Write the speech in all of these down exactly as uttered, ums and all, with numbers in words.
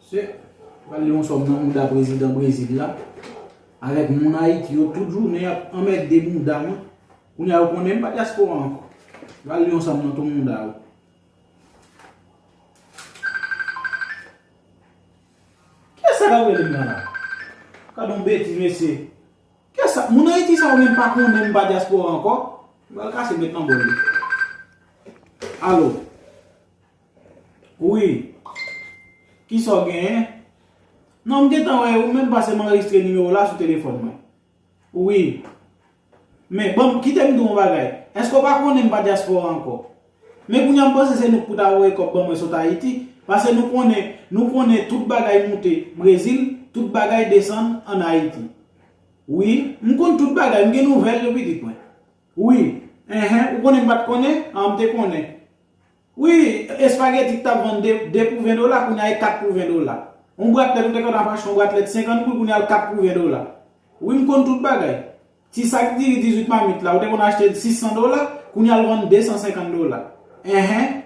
Se, pral li yon sòm nan mouda prezidan Brezil la. Avèk moun Ayiti yo, tout jounen y ap anmède mouda mwen. Kounye a yo konnen m pa dyaspora ankò. Pral li yon sòm nan tout mouda yo. Kiyès sa k ap rele m nan la? Gade yon betiz, mesye. Kiyès sa? Moun Ayiti sa yo menm pa konnen m pa dyaspora ankò. M pral kase met nan bòl li. Alo. Wi. Kisa w genyen? Non, m gentan wè ou menm pase m anrejistre nimewo w la sou telefòn mwen. Wi. Men, bon, kite m di w yon bagay. Èske w pa konnen m pa dyaspora ankò? Men kounye a m panse se nou k pou ta voye kòb ban mwen sot Ayiti. Paske nou konnen, nou konnen tout bagay moute Brezil, tout bagay desann ann Ayiti. Wi, m konn tout bagay, m gen nouvèl yo pitit mwen. Wi. Enhen, ou konnen m pa t konnen? An, m te konnen. Wi, espageti ki t ap vann de, de pou ven dola, kounye a e kat pou ven dola. Yon bratlèt, ou te konn ap achte yon bratlèt senkant goud, kounye a l kat pou ven dola. Wi, m konn tout bagay. Ti sak diri dizuit mamit la, ou te konn achte l sis san dola, kounye a l vann de san senkant dola. Enhen.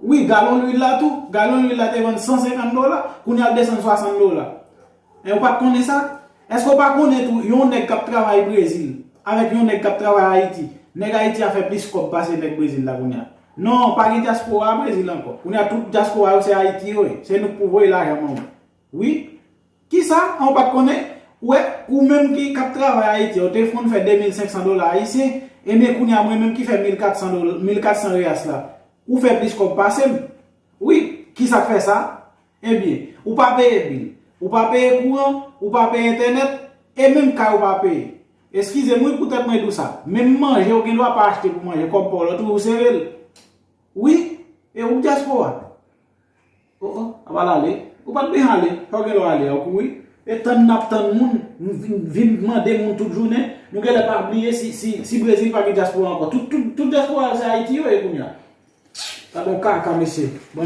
Wi, galon lwil la tou, galon lwil la te vann san senkant dola, kounye a l desann swasant dola. E ou pa t konnen sa? Èske w pa konnen tou, yon nèg k ap travay Brezil avèk yon nèg k ap travay Ayiti, nèg Ayiti a fè plis kòb pase nèg Brezil la kounye a? Non, pa gen dyaspora Brezil ankò. Kounye a tout dyaspora yo se Ayiti yo ye. Se nou k pou voye lajan ban mwen. Wi. Kisa? An, ou pa t konnen? Ou wè, ou menm ki, k ap travay Ayiti, ou te konn fè de mil senk san dola ayisyen, ebyen kounye a mwen menm ki fè mil kat san dola, mil kat san reyas la, ou fè plis kòb pase m. Wi, kisa k fè sa? Ebyen, ou pa peye bil, ou pa peye kouran, ou pa peye entènèt, e menm kay ou pa peye. Eskize m wi poutèt mwen di w sa, menm manje ou gen dwa pa achte pou manje, kòb pa w la toujou sere l. Wi, e ou k dyaspora. O, o, ap al ale. Ou pa t bezwen ale, sa w gen lè w ale a, ou kouri. E tann n ap tann moun, nou vin, vin mande moun tout jounen, nou genlè pa bliye si, si, si Brezil pa gen dyaspora ankò. Tout, tout, tout dyaspora yo se Ayiti yo ye kounye a. Gade yon kaka, mesye. Bon.